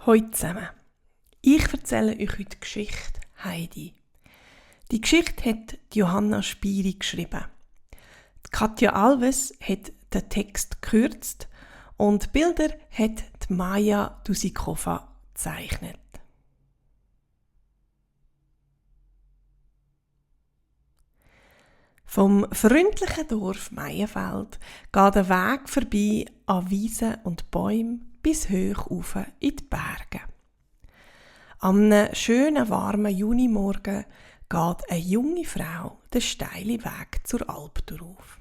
Hallo zusammen. Ich erzähle euch heute die Geschichte Heidi. Die Geschichte hat Johanna Spiri geschrieben. Die Katja Alves hat den Text gekürzt und die Bilder hat die Maja Dusikova gezeichnet. Vom freundlichen Dorf Meienfeld geht der Weg vorbei an Wiesen und Bäumen bis hoch rauf in die Berge. An einem schönen, warmen Junimorgen geht eine junge Frau den steilen Weg zur Alp drauf.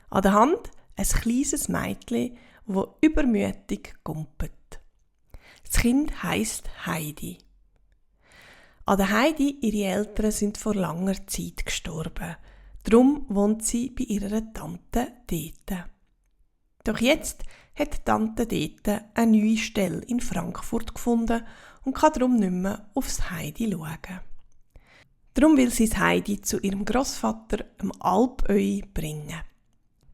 An der Hand ein kleines Mädchen, das übermütig gumpet. Das Kind heisst Heidi. An der Heidi, ihre Eltern sind vor langer Zeit gestorben. Darum wohnt sie bei ihrer Tante dort. Doch jetzt hat die Tante dort eine neue Stelle in Frankfurt gefunden und kann darum nicht mehr aufs Heidi schauen. Darum will sie das Heidi zu ihrem Grossvater, dem Alpöhi, bringen.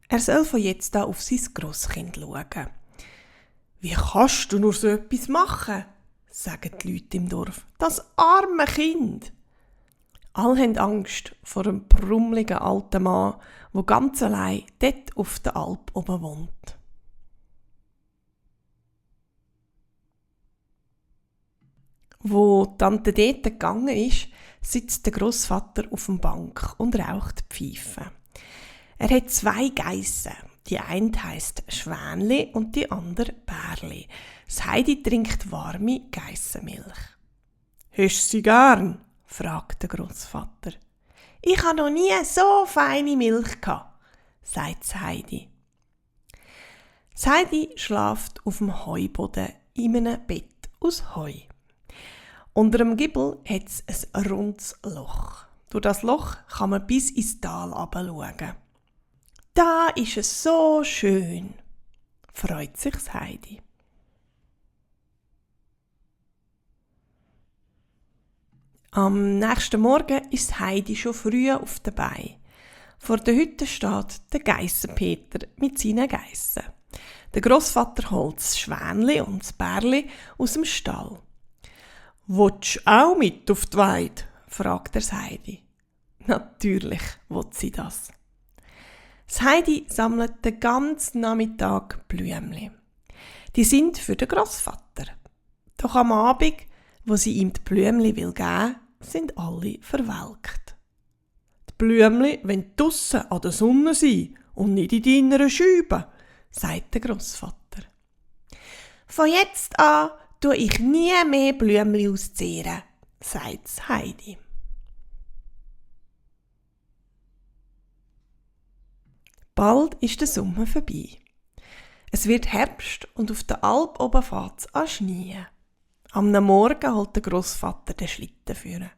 Er soll von jetzt an auf sein Grosskind schauen. «Wie kannst du nur so etwas machen?» sagen die Leute im Dorf. «Das arme Kind!» Alle haben Angst vor einem brummeligen alten Mann, der ganz allein dort auf der Alp oben wohnt. Wo Tante dort gegangen ist, sitzt der Grossvater auf der Bank und raucht Pfeife. Er hat 2 Geissen. Die eine heisst Schwänli und die andere Bärli. Das Heidi trinkt warme Geissenmilch. «Hast du sie gern?» fragt der Grossvater. «Ich habe noch nie so feine Milch gehabt», sagt das Heidi. Das Heidi schläft auf dem Heuboden in einem Bett aus Heu. Unter dem Giebel hat es ein rundes Loch. Durch das Loch kann man bis ins Tal hinabschauen. «Da ist es so schön», freut sich das Heidi. Am nächsten Morgen ist Heidi schon früh auf den Beinen. Vor der Hütte steht der Geissenpeter mit seinen Geissen. Der Grossvater holt das Schwänli und das Bärli aus dem Stall. «Willst du auch mit auf die Weide?» fragt das Heidi. Natürlich will sie das. Das Heidi sammelt den ganzen Nachmittag Blümli. Die sind für den Grossvater. Doch am Abend, wo sie ihm die Blümli geben will, sind alle verwelkt. «Die Blümli wollen draussen an der Sonne sein und nicht in deiner Scheibe», sagt der Grossvater. «Von jetzt an tue ich nie mehr Blümli auszehren», sagt das Heidi. Bald ist der Sommer vorbei. Es wird Herbst und auf der Alp oben fängt es an schneien. Am Morgen holt der Grossvater den Schlitten führen.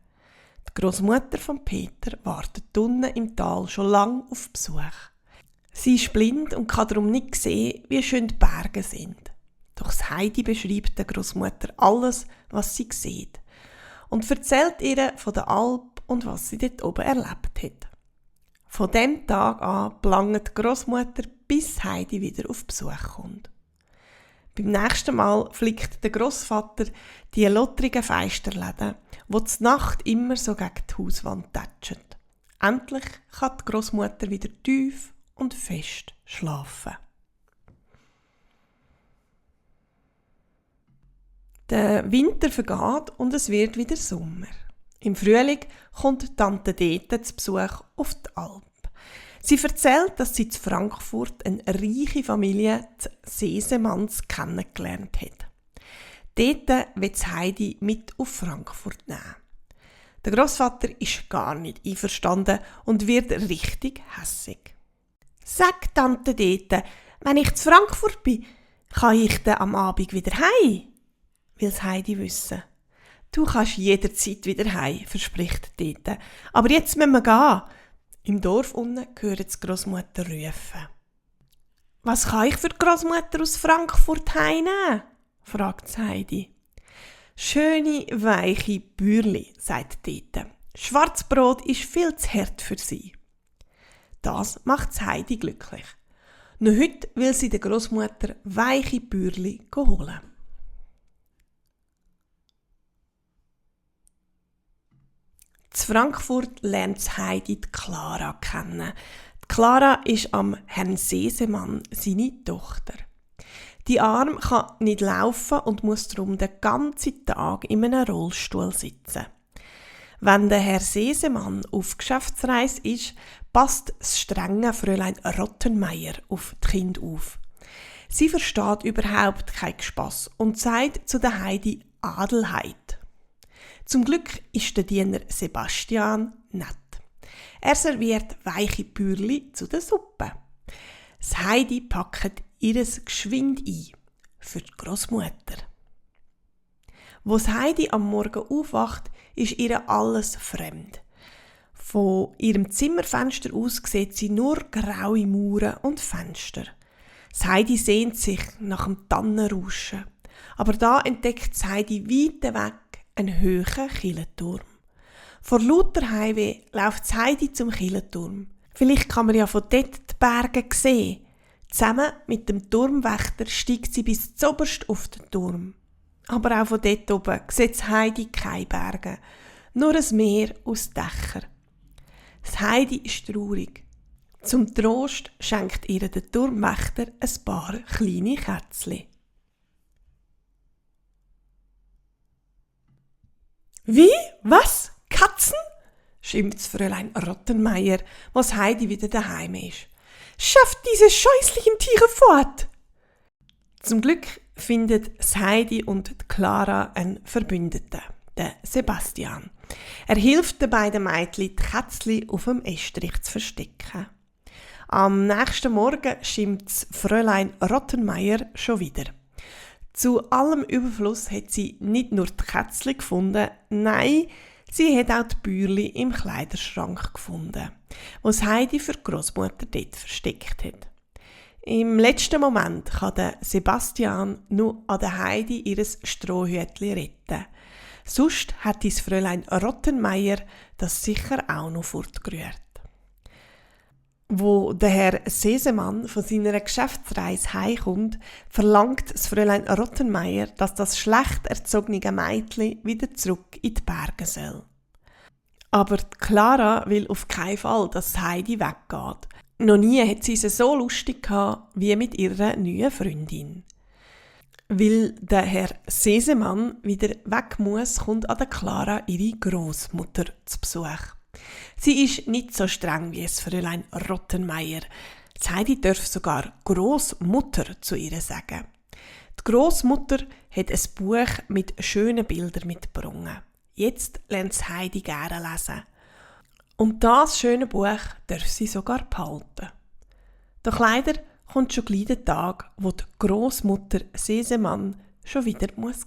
Die Grossmutter von Peter wartet unten im Tal schon lange auf Besuch. Sie ist blind und kann darum nicht sehen, wie schön die Berge sind. Doch das Heidi beschreibt der Grossmutter alles, was sie sieht und erzählt ihr von der Alp und was sie dort oben erlebt hat. Von dem Tag an plangt die Grossmutter, bis Heidi wieder auf Besuch kommt. Beim nächsten Mal flickt der Grossvater die lottrigen Feisterläden, die die Nacht immer so gegen die Hauswand tätschen. Endlich kann die Grossmutter wieder tief und fest schlafen. Der Winter vergeht und es wird wieder Sommer. Im Frühling kommt Tante Dete zu Besuch auf die Alp. Sie erzählt, dass sie in Frankfurt eine reiche Familie, die Sesemanns, kennengelernt hat. Dort will Heidi mit auf Frankfurt nehmen. Der Grossvater ist gar nicht einverstanden und wird richtig hässig. «Sag Tante Dete, wenn ich zu Frankfurt bin, kann ich dann am Abend wieder heim?» will Heidi wissen. «Du kannst jederzeit wieder heim», verspricht Dete. «Aber jetzt müssen wir gehen.» Im Dorf unten hören die Grossmutter rufen. «Was kann ich für die Grossmutter aus Frankfurt heimnehmen?» fragt Heidi. «Schöne, weiche Bürli», sagt Dete. «Schwarzbrot ist viel zu hart für sie.» Das macht Heidi glücklich. Noch heute will sie der Grossmutter weiche Bürli holen. In Frankfurt lernt Heidi die Clara kennen. Die Clara ist am Herrn Sesemann seine Tochter. Die Arme kann nicht laufen und muss darum den ganzen Tag in einem Rollstuhl sitzen. Wenn der Herr Sesemann auf Geschäftsreise ist, passt das strenge Fräulein Rottenmeier auf die Kinder auf. Sie versteht überhaupt keinen Spass und sagt zu der Heidi Adelheid. Zum Glück ist der Diener Sebastian nett. Er serviert weiche Bürli zu der Suppe. Das Heidi packt ihres geschwind ein für die Grossmutter. Wo das Heidi am Morgen aufwacht, ist ihr alles fremd. Von ihrem Zimmerfenster aus sieht sie nur graue Mauern und Fenster. Das Heidi sehnt sich nach dem Tannenrauschen. Aber da entdeckt das Heidi weit weg einen hohen Kirchenturm. Vor lauter Heimweh läuft das Heidi zum Kirchenturm. Vielleicht kann man ja von dort die Berge sehen. Zusammen mit dem Turmwächter steigt sie bis zuoberst auf den Turm. Aber auch von dort oben sieht Heidi keine Berge, nur ein Meer aus Dächern. Das Heidi ist traurig. Zum Trost schenkt ihr der Turmwächter ein paar kleine Kätzchen. Wie? Was? Katzen? schimpft das Fräulein Rottenmeier, was Heidi wieder daheim ist. Schafft diese scheußlichen Tiere fort! Zum Glück findet Heidi und die Clara einen Verbündeten, den Sebastian. Er hilft den beiden Mädchen, die Kätzchen auf dem Estrich zu verstecken. Am nächsten Morgen schimpft das Fräulein Rottenmeier schon wieder. Zu allem Überfluss hat sie nicht nur die Kätzchen gefunden, nein, sie hat auch die Bürli im Kleiderschrank gefunden, was Heidi für die Grossmutter dort versteckt hat. Im letzten Moment kann der Sebastian nur an der Heidi ihres Strohhütchen retten. Sonst hat das Fräulein Rottenmeier das sicher auch noch fortgerührt. Wo der Herr Sesemann von seiner Geschäftsreise heimkommt, verlangt das Fräulein Rottenmeier, dass das schlecht erzogene Mädchen wieder zurück in die Berge soll. Aber die Clara will auf keinen Fall, dass Heidi weggeht. Noch nie hat sie es so lustig gehabt wie mit ihrer neuen Freundin. Weil der Herr Sesemann wieder weg muss, kommt an der Clara ihre Grossmutter zu Besuch. Sie ist nicht so streng wie das Fräulein Rottenmeier. Das Heidi darf sogar Grossmutter zu ihr sagen. Die Grossmutter hat ein Buch mit schönen Bildern mitgebracht. Jetzt lernt das Heidi gerne lesen. Und das schöne Buch darf sie sogar behalten. Doch leider kommt schon gleich der Tag, wo die Grossmutter Sesemann schon wieder gehen muss.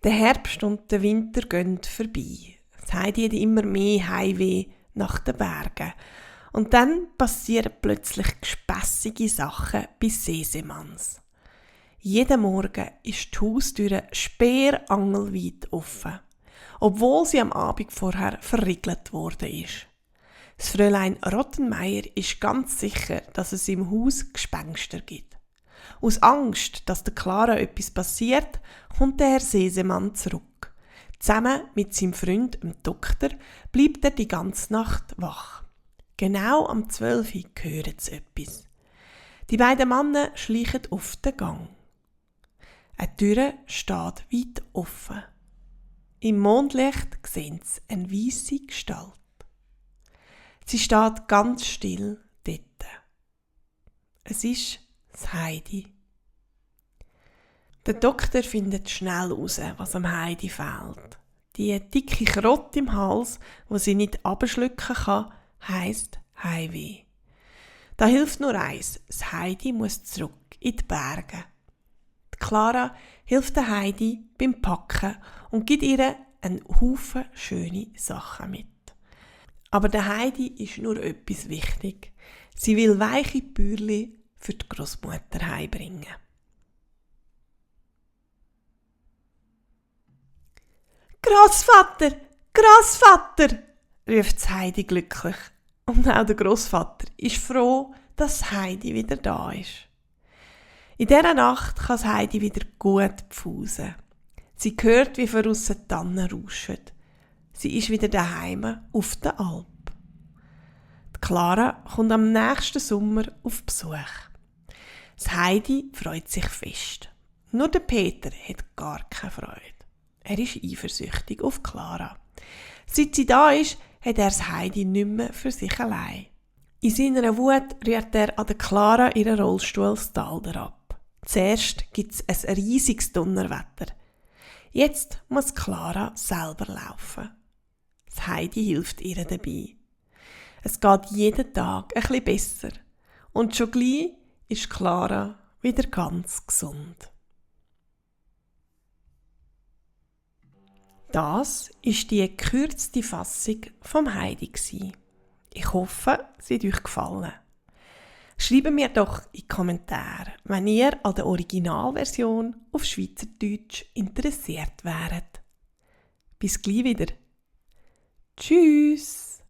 Der Herbst und der Winter gehen vorbei. Das Heidi hat immer mehr Heimweh nach den Bergen. Und dann passieren plötzlich gespässige Sachen bei Sesemanns. Jeden Morgen ist die Haustür sperrangelweit offen, obwohl sie am Abend vorher verriegelt worden ist. Das Fräulein Rottenmeier ist ganz sicher, dass es im Haus Gespenster gibt. Aus Angst, dass der Clara etwas passiert, kommt der Herr Sesemann zurück. Zusammen mit seinem Freund, dem Doktor, bleibt er die ganze Nacht wach. Genau am 12 Uhr hören sie etwas. Die beiden Männer schleichen auf den Gang. Eine Tür steht weit offen. Im Mondlicht sehen sie eine weisse Gestalt. Sie steht ganz still dort. Es ist das Heidi. Der Doktor findet schnell heraus, was am Heidi fehlt. Die dicke Krotte im Hals, die sie nicht abschlucken kann, heisst Heimweh. Da hilft nur eins: das Heidi muss zurück in die Berge. Die Clara hilft der Heidi beim Packen und gibt ihr einen Haufen schöne Sachen mit. Aber der Heidi ist nur etwas wichtig. Sie will weiche Bürli für die Grossmutter heimbringen. «Grossvater! Grossvater!» ruft Heidi glücklich. Und auch der Grossvater ist froh, dass Heidi wieder da ist. In dieser Nacht kann Heidi wieder gut pfusen. Sie hört, wie von aussen die Tannen rauschen. Sie ist wieder daheim auf der Alp. Die Clara kommt am nächsten Sommer auf Besuch. Das Heidi freut sich fest. Nur der Peter hat gar keine Freude. Er ist eifersüchtig auf Clara. Seit sie da ist, hat er das Heidi nicht mehr für sich allein. In seiner Wut rührt er an der Clara ihren Rollstuhl das Tal ab. Zuerst gibt es ein riesiges Donnerwetter. Jetzt muss Clara selber laufen. Das Heidi hilft ihr dabei. Es geht jeden Tag ein bisschen besser. Und schon gleich ist Clara wieder ganz gesund. Das ist die gekürzte Fassung vom Heidi. Ich hoffe, sie hat euch gefallen. Schreibt mir doch in die Kommentare, wenn ihr an der Originalversion auf Schweizerdeutsch interessiert wäret. Bis gleich wieder. Tschüss!